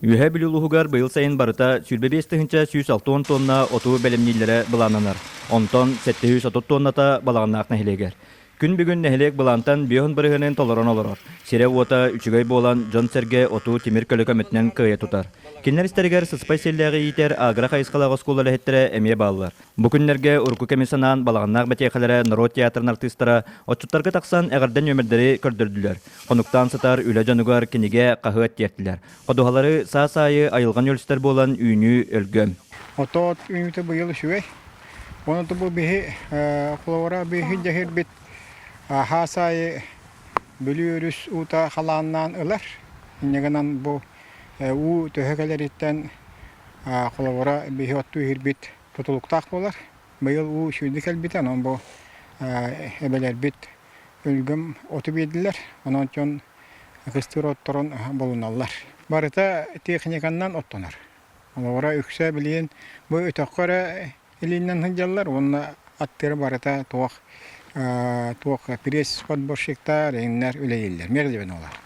Үөһээ Бүлүү улууһугар быйыл сайын барыта 25 160 тонна оту бэлэмнииллэрэ былааннанар. Онтон 730 тонната Балаҕаннаах нэһилиэгэр. Күн бүгүн нэһилиэк былаантан 50 бырыһыанын толорон олорор. Сирэ-уота үчүгэй буолан, дьон-сэргэ оту тимир көлө көмөтүнэн кыайа тутар. Кинилэр истэригэр сыспай сиэллээҕи иитэр агро хайысхалаах оскуола үлэһиттэрэ эмиэ бааллар. Бу күннэргэ урукку кэми санаан Балаҕаннаах бэтиэхэлэрэ норуот театрын артыыстара отчуттарга тахсан эҕэрдэ нүөмэрдэри көрдөрдүлэр. Хонуктаан сытар үлэ дьонугар кинигэ, хаһыат тиэртилэр. Ходуһалары саас аайы айылҕа нүөлсүтэр буолан үүнүү өлгөм. Отоот үүнүүтэ быйыл үчүгэй. Онон бу биһи холобура биһи дьэһирбит хаас аайы Бүлүү өрүс уута халааннаан ылар. Инньэ гынан бу уу төһө кэлэриттэн холобура биһи оттуу иһирбит тутулуктаах буолар. Быйыл уу үчүгэйдик кэлбитэ, онон бу эбэлэрбит өлгөм оту биэрдилэр. Онон дьон кыстыыр отторун булуналлар. Барыта техниканнан оттонор. Олоҕура үксэ билигин бу өтөххө эрэ илиинэн сылдьаллар уонна аттыыр барыта туох туох пресс подборщиктар, иҥнэр үлэлииллэр. Миэхэ диэбин олар.